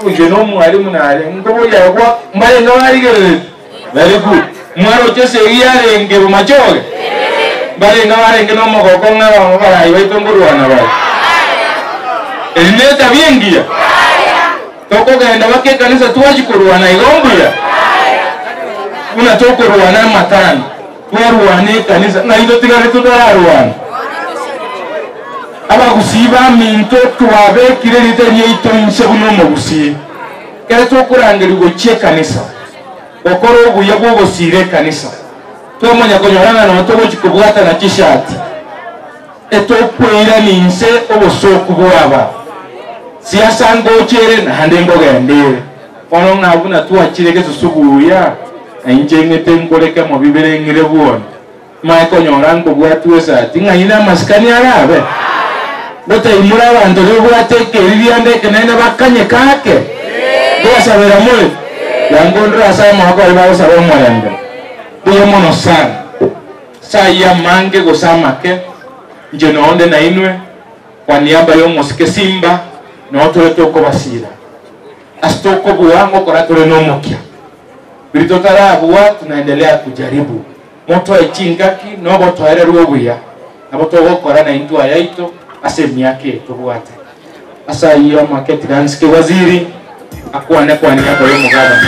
Inche nomwalimu nare nkoboria agwo mbarenge barigerereti? Very good. Mwaroche esegi yarenge bomachoge? Mbarenge barenge nomogoko ng'a abarai baito nkorwana bare? Eri netabia engiya? Tokogenda baka ekanisa twachia korwana igo mbuya? Buna tokorwana amatanga, twarwana ekanisa, ng'ai totigare totararwana? Abagusii baminto twabekire erieta riaito inse buna omogusii, ekero tokorangerigwa gochia ekanisa, gokora obuya bw'ogosiira ekanisa, twamanya konyora ng'a nonye togochia kobwatana chishati, etokweirania inse obosooku bwaba. Siasa ngocha ere naende nkogenda ere. Bono ng'a buna twachire gesusu buya, na inche ng'ete nkoreke mobibere ng'ire bwone. Mae konyora nkobwatwa esati, ng'ai namasikani arabe? Gotaimora abanto ribwate ekeririanda ekenene bakanyeke ake? Nkobasabera more? Yangondire ase amaboko aria bagosaba omorembe. Mbuya mono sana. Ase ayio amange gose amake, inche nonde nainwe, kwa niaba y'omosike Simba, noo tore tokobasiira. Ase tokobua ngokora tore nomokia. Riria totarabua tunaendelea kujaribu. Motoe chingaki na obotoereru obuya, nabo togokora naintwe ayaito ase emiaka eye tobwate. Ase ayio amake tiga nsike waziri akwane kwania niaba y'omogabana.